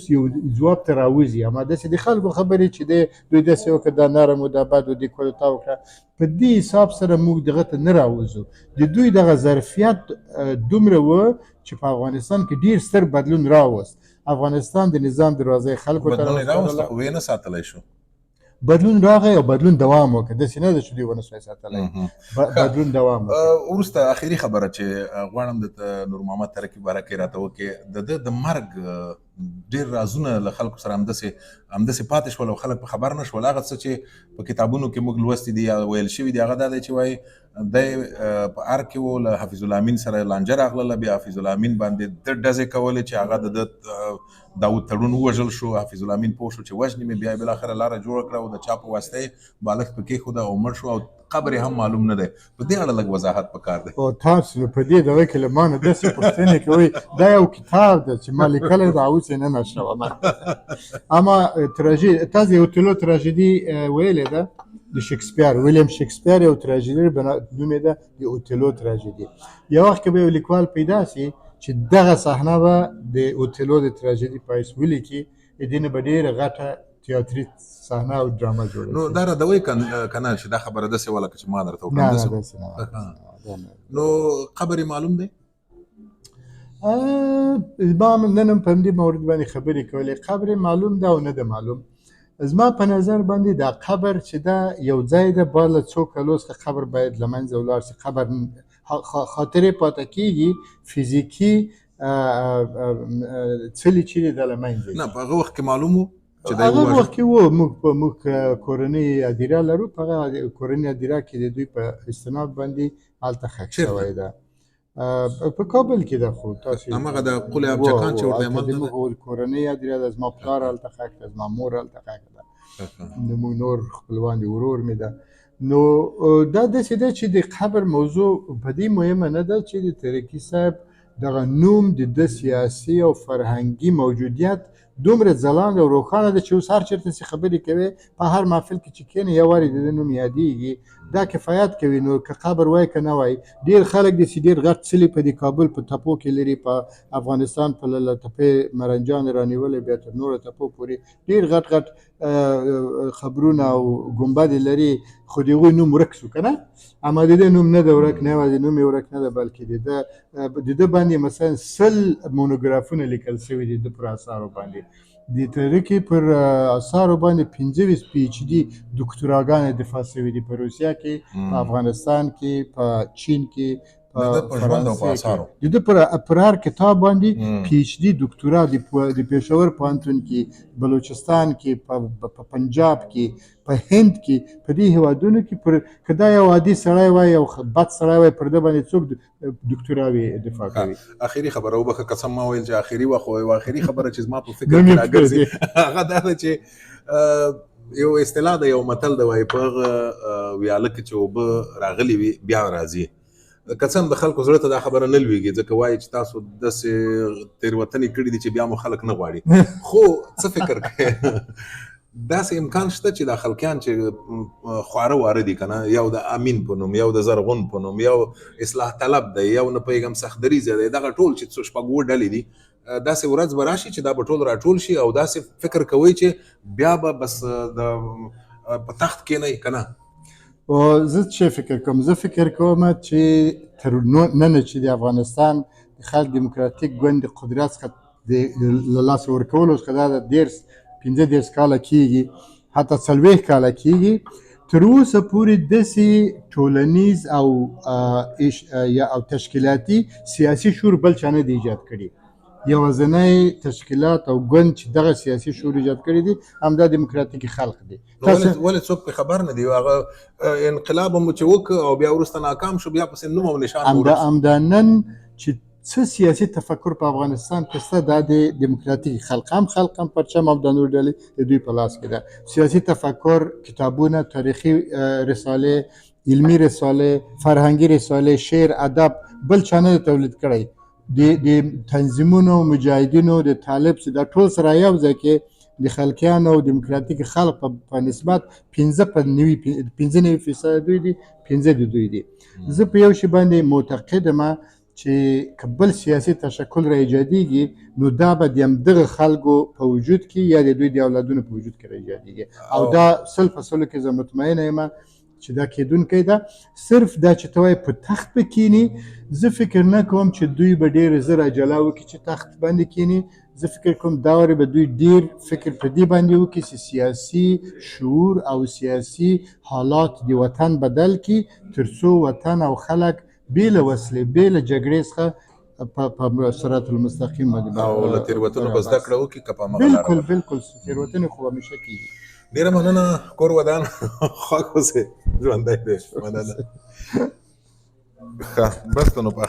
ځواب ته راوځي. اما داسې د خلکو خبرې چې دی دوی داسې وکړه، دا نرم و، دا بد و، دې کودتا وکړه، په دې حساب سره موږ دغه ته نه راوځو. د دوی دغه ظرفیت دومره و چې په افغانستان کې ډېر ستر بدلون راوست. افغانستان د نظام دروازه خلکو ته بدلون یې راوست، خو ویې نه ساتلی شو. بدلون راغی او بدلون دوام وکړ، داسې نه ده چې دوی ونه سوای ساتلی، بدلون دوام وکړ. وروسته اخري خبره چې غواړم د نور محمد تره کي باره کې راته وکړې، د ده د مرګ ډېر رازونه له خلکو سره همداسې پاتې شول او خلک په خبر نه شول. هغه څه چې په کتابونو کې موږ لوستي دي یا ویل شوي دي، هغه دا دی چې وایي دی په ارګ کې و، له حفیظ الله امین سره لانجه راغله، بیا حفیظ الله امین باندې د ډزې کولې چې هغه د ده داود تړون ووژل شو. حفیظ الله امین پوه شو چې وژني مې، بیا یې بالاخره لاره جوړه کړه او د چا په واسطه یې بالښت پکې کېښوده او مړ شو او قبر یې هم معلوم نه دی. په دې اړه لږ وضاحت پکار دی. او تاسو نو په دې دغه کې له ما نه داسې پوښتنې کوئ، دا یو کتاب دی چې ما لیکلی دی، اوس یې نه نشروم. اما تاسو یو تلو تراژیدي ویلې ده د شکسپیر، ویلیم شکسپیر یو تراژیدي نوم یې ده د اوتلو تراژیدي. یو وخت کې به یو لیکوال پیدا سي چې دغه صحنه به د اوتلو د تراژیدي په حیث ولیکي، دې نه به ډېره غټه تیاتري صحنه او ډرامه جوړه نو دا ردوي که نه چې دا خبره داسې وه لکه چې ما درته وکړه؟ نه، داسې نه وه. نو قبر یې معلوم دی؟ ما نن هم په همدې مورد باندې خبرې کولې. قبر یې معلوم ده او نه ده معلوم. زما په نظر باندې دا قبر چې دا یو ځای ده، بعد له څو کلو څخه قبر باید له منځه ولاړ شي. قبر خاطرې پاته کېږي، فزیکي څلي چې دی دا له منځه نه، په هغه وخت کې معلوم و چې دا هغه وخت کې و. موږ کورنۍ ادیره لرو، په هغه کورنۍ ادیره کې د دوی په استناد باندې هلته ښخ شوی ده، په کابل کې ده. خو تاسو هماغه د قول ابجکان چې ورته عمل ده، موږ کورنۍ ادیره ده، زما پلار هلته ښخ ده، زما مور هلته ښخ ده، نو موږ نور خپلوان دي، ورور مې ده. نو دا داسې ده چې د قبر موضوع په دې مهمه نه ده چې د ترکي صاحب دغه نوم د ده سیاسي او فرهنګي موجودیت دومره ځلاند او روښانه ده چې اوس هر چېرته چې خبرې کوي، په هر محفل کې چې کښېنې، یو وارې د ده نوم یادېږي، دا کفایت کوي. نو که قبر وای که نه وای، ډېر خلک دي چې ډېر غټ څلي په دې کابل په تپو کې لري، په افغانستان په تپې مرنجان رانیولې بیا تر نورو تپو پورې ډېر غټ غټ خبرونه او ګنبدې لري، خو د هغوی نوم ورک سو که نه. اما د ده نوم نه دی ورک، نه یوازې نوم یې ورک نه دی، بلکې د ده باندې مثلا 100 مونوګرافونه لیکل سوي دي. د پر اثارو باندې، د تره کي پر اثارو باندې 25 پي ایچ ډي دوکتوراګانې دفاع سوي دي، په روسیا کې، په افغانستان کې، په چین کې، په ژوند او په اثارو. د ده پر هر کتاب باندې پي ایچ ډي دوکتورا د پېښور پوهنتون کې، بلوچستان کې، په پنجاب کې، په هند کې، په دې هیوادونو کې پر که دا یو عادي سړی وای، یو بد سړی وای، پر ده باندې څوک دوکتوراوې دفاع کوي؟ اخري خبره، وبخښه که څه ما ویل چې اخري وه، خو یوه اخري خبره چې زما په فکر کې راګرځي هغه دا ده چې یو اصطلاح ده، یو متل دی، وایي په هغه ویاله کې چې اوبه راغلي وي بیا راځي. که څه هم د خلکو زړه ته دا خبره نه لویږي، ځکه وایي چې تاسو داسې تېروتنې کړي دي چې بیا مو خلک نه غواړي، خو څه فکر کوې، داسې امکان شته چې دا خلکیان چې خواره واره دي که نه، یو د امین په نوم، یو د زرغون په نوم، یو اصلاح طلب دی، یو نه پوهېږم سخت دریځی دی، دغه ټول چې څو شپږ اووه ډلې دي، داسې ورځ به راشي چې دا به ټول راټول شي او داسې فکر کوئ چې بیا به بس د په تخت کښېنئ که نه؟ زه څه فکر کوم؟ زه فکر کوم چې تر ننه چې د افغانستان د خلق دیموکراتیک ګوند د قدرت څخه د له لاسه ورکولو څخه دا د 35 کاله کېږي، حتی 40 کاله کېږي، تر اوسه پورې داسې ټولنیز او یا او تشکیلاتي سیاسي شعور بل چا نه دی ایجاد کړي. یوازنی تشکیلات او ګوند چې دغه سیاسي شعور ایجاد کړی دی همدا دیموکراتیک خلق دی. ولې څوک پرې خبر نه دی؟ هغه انقلاب مو چې وکړ او بیا وروسته ناکام شو، بیا پسې نوم او نشان همدا نن چې څه سیاسي تفکر په افغانستان کې شته، دا د دیموکراتیک خلق هم، خلق هم، پرچم او د نور ډلې د دوی په لاس کې ده. سیاسي تفکر، کتابونه، تاریخي رسالې، علمي رسالې، فرهنګي رسالې، شعر، ادب بل چا نه تولید کړی. د تنظیمونو، مجاهدینو، د طالب چې دا ټول سره یو ځای کې د خلکیانو او دیموکراتیک خلق په نسبت 95% دوی دي، 5 د دوی دي. زه په یو شي باندې معتقد یم چې که بل سیاسي تشکل را ایجادېږي، نو دا به د همدغه خلکو په وجود کې یا د دوی د اولادونو په وجود کې را ایجادېږي، او دا 100% کې زه مطمئن یم چې دا کېدونکی ده. صرف دا چې ته وایې په تخت به کښېني، زه فکر نه کوم چې دوی به ډېر زر عجله وکړي چې تخت باندې کښېني. زه فکر کوم دا وارې به دوی ډېر فکر په دې باندې وکړي چې سیاسي شعور او سیاسي حالات د وطن بدل کړي، تر څو وطن او خلک بې له وسلې، بې له جګړې څخه په صراط المستقیم باندې او له تېروتنو به زده کړه وکړي که په هماغه لاره. بالکل بالکل، تېروتنې خو همیشه کېږي. ډېره مننه، کور ودان، خوښ اوسې، ژوندی دې، مننه. ښه بس ته نو په خیر.